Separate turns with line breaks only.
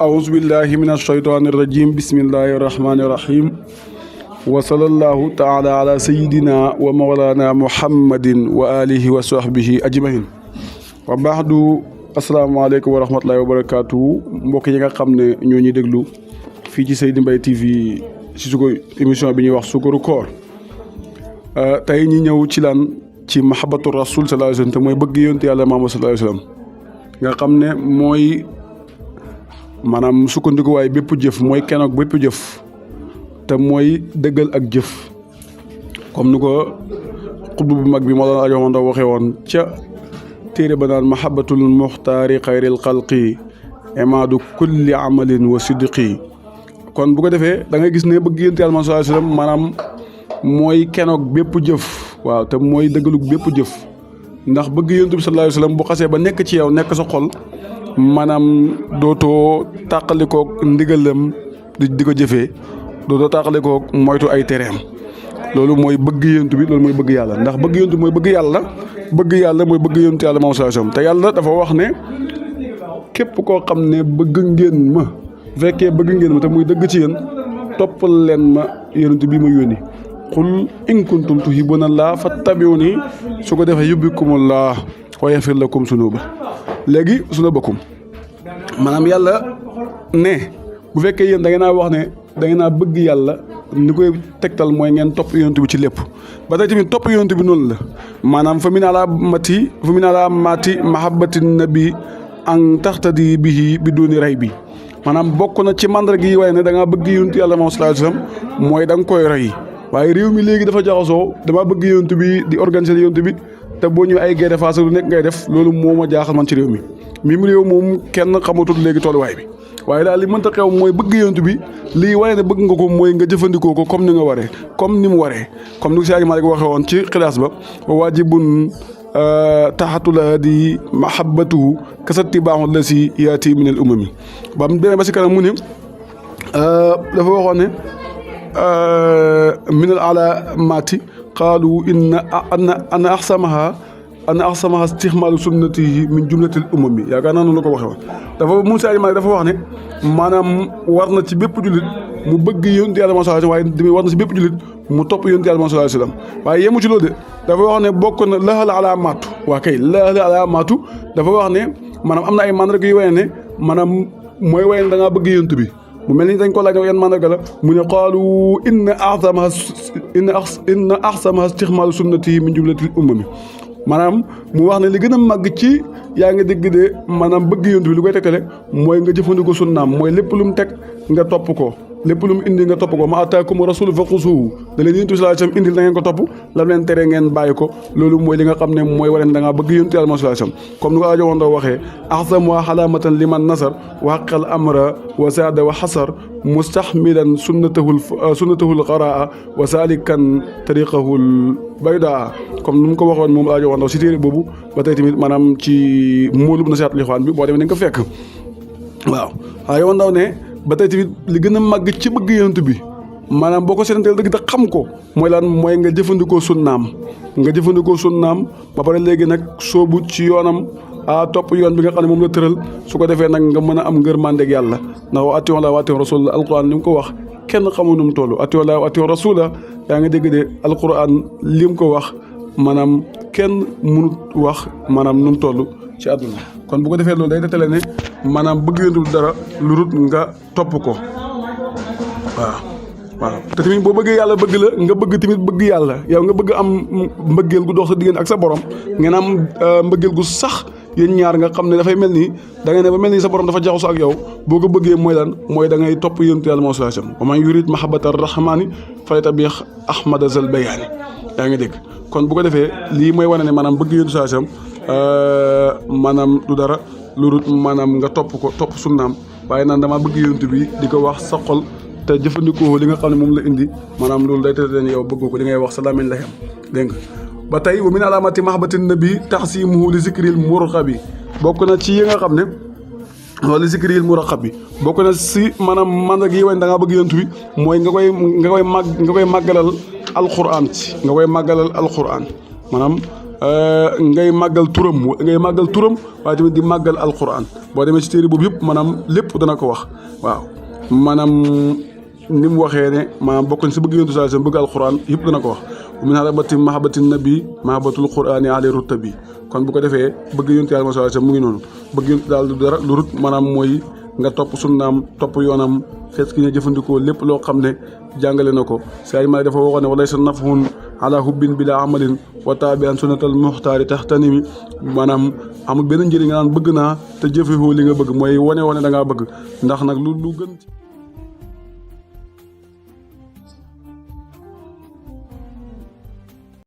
أعوذ بالله من الشيطان الرجيم بسم الله الرحمن الرحيم وصلى الله تعالى على سيدنا ومولانا محمد وآله وصحبه أجمعين وبعد السلام عليكم ورحمة الله وبركاته mbokk yi nga xam ne ñoo ñuy déglu fii ci Seydi Mbaye TV ci suko émission bi ñuy wax Sukaru Koor tey ñi ñëw ci lan ci mahabbatu rasul sallallahu alayhi wasallam te mooy bëgg yonent yàlla Muhammad sallallahu alayhi wasallam nga xam ne mooy maanaam sukkandikuwaay bépp jëf mooy kenoog bépp jëf te mooy dëggal ak jëf comme ni ko xutbu bu mag bi moo doon ajoxoon ndaw waxee woon ca téere ba naan mahabbatul muxtaari xayril xalqi imaadu kulli amalin wa sidqi kon bu ko defee da ngay gis ne bëgg yonent yàlla sallallahu alayhi wasallam maanaam mooy kenoog bépp jëf waaw te mooy dëggalug bépp jëf ndax bëgg yonent bi sallallahu alayhi wasallam bu xasee ba nekk ci yow nekk sa xol maanaam dootoo tàqalikoog ndigalam di ko jëfee dootoo tàqalikoog moytu ay tereem loolu mooy bëgg yonent bi loolu mooy bëgg yàlla ndax bëgg yonent bi mooy bëgg yàlla mooy bëgg yonent yàlla moom sallallahu alayhi wasallam te yàlla dafa wax ne képp koo xam ne bëgg ngeen ma bu fekkee bëgg ngeen ma te muy dëgg ci yéen toppal leen ma yonent bi ma yónni qul in kuntum tuhibbuna Allah fattabi'uni su ko defee yubbikumullah wa yaghfir lakum sunuba léegi sunubakum maanaam yàlla ne bu fekkee yéen da ngeen a wax ne da ngeen a bëgg yàlla ni koy tegtal mooy ngeen topp yonent bi ci lépp ba tey tamit topp yonent bi noonu la maanaam fa min alaamati mahabbati nabi an taxtadi bihi bi duni ray bi maanaam bokk na ci mandarga yi waaye ne da ngaa bëgg yonent yàlla moom sallallahu alayhi wasallam mooy da nga koy roy waaye réew mi léegi dafa jaxasoo damaa bëgg yonent bi di organiser yonent bi te boo ñëwee ay guerre face lu nekk ngay def loolu moo ma jaaxal man ci réew mi réew moom kenn xamatul léegi tolluwaay bi waaye daal li mënta xew mooy bëgg yonent bi lii waaye ne bëgg nga ko mooy nga jëfandikoo ko comme ni nga waree comme ni mu waree comme ni ko Sëriñ Maalik waxee woon ci xilaas ba waajibun taxatul hadi mahabbatuhu kasatibaaxu la si yaati min al umami ba mu demee ba si kanam mu ne dafa waxoon ne min al alaamati qaalu ana axsamaha istixmaalu sunnatihi min jumlatil umami yaakaar naa noonu la ko waxee woon dafa Moussa Alimaane dafa wax ne maanaam war na ci bépp jullit mu bëgg yonent yàlla sallallahu alayhi wasallam waaye tamit war na ci bépp jullit mu topp yonent yàlla sallallahu alayhi wasallam waaye yemu ci loolu de dafa wax ne bokk na lahal alaamaatu waa kay lahal alaamaatu dafa wax ne maanaam am na ay mandarga yu waye ne maanaam mooy waye ne da ngaa bëgg yonent bi mu mel ni dañ ko laaj yan mandarga la mu ne qaalu inna axsamaha istixmaalu sunnati min jumlatil umami maanaam mu wax ne li gën a màgg ci yaa ngi dégg de maanaam bëgg yonent bi lu koy tekkale mooy nga jëfandikoo sunnaam mooy lépp lu mu teg nga topp ko lépp lu mu indi nga topp ko ma ataakum rasul faqusuhu da leen yonent bi sallallahu alayhi wasallam indil na ngeen ko topp lam leen tere ngeen bàyyi ko loolu mooy li nga xam ne mooy wane da ngaa bëgg yonent yàlla sallallahu alayhi wasallam comme ni ko ajo woon doo waxee ahsam wa xalaamatan liman nasar wa haqqal amra wa saada wa xasar mustahmilan sunnatahul qaraa wa salikan tariqahul baydaa comme ni mu ko waxoon moom ajo woon doo si téere boobu ba tey tamit maanaam ci moolub nasihatul ixwaan bi boo demee da nga ko fekk waaw ajo woon doo ne ba tey tamit li gën a màgg ci bëgg yonent bi maanaam boo ko seetanteel dëgg te xam ko mooy lan mooy nga jëfandikoo sunnaam ba pare léegi nag soobu ci yoonam topp yoon bi nga xam ne moom la tëral su ko defee nag nga mën a am ngërmandeeg yàlla ndax wa atiiwu llaaha wa atiiwu rasuula alquran ni mu ko wax kenn xamul nu mu toll atiiwu llaaha wa atiiwu rasuula yaa ngi dégg de alquran li mu ko wax maanaam kenn mënut wax maanaam nu mu toll ci àdduna kon bu ko defee loolu day detale ne maanaam bëgg yonent bi dara lu rut nga topp ko waaw te tamit boo bëggee yàlla bëgg la nga bëgg tamit bëgg yàlla yow nga bëgg am mbëggeel gu dox sa diggante ak sa borom ngeen am mbëggeel gu sax yéen ñaar nga xam ne dafay mel ni da ngay ne ba mel ni sa borom dafa jaxasoo ak yow boo ko bëggee mooy lan mooy da ngay topp yonent yàlla sallallahu alayhi wasallam wa man yurid mahabbata rahmani falyatabi ahmada zal bayaani yaa ngi dégg kon bu ko defee lii mooy wane ne maanaam bëgg yonent sallallahu alayhi wasallam maanaam du dara lu rut maanaam nga topp ko topp sunnaam waaye naan dama bëgg yonent bi di ko wax sa xol te jëfandikoo li nga xam ne moom la indi maanaam loolu day tëdd leen yow bëgg ko li ngay wax sa làmmiñ la xem dégg nga ba tey wa min alaamati mahabbati nabi taxsimuhu li zikril muraqabi bokk na ci yi nga xam ne li zikril muraqabi bokk na si maanaam mandag yi wañ da ngaa bëgg yonent bi mooy nga koy màggalal alquran ci nga koy màggalal alquran maanaam ngay màggal turam waaye tamit di màggal alquran boo demee ci téere boobu yëpp maanaam lépp dana ko wax waaw maanaam ni mu waxee ne maanaam bokk na si bëgg yontu sallallahu alayhi wasallam bëgg alquran yëpp dana ko wax min harabati mahabati nabi mahabatul qurani ali rutabi kon bu ko defee bëgg yontu yàlla sallallahu alayhi wasallam mu ngi noonu bëgg yontu daal du dara lu rut maanaam mooy nga topp sunnaam topp yoonam fees ki ne jëfandikoo lépp loo xam ne jàngale na ko say ma dafa waxoon ne walay sa nafhun ala hubbin bila amalin wa taabian sunnatal muxtaari taxtanimi maanaam amul benn njëriñ nga naan bëgg naa te jëfewoo li nga bëgg mooy wane da ngaa bëgg ndax nag lu gën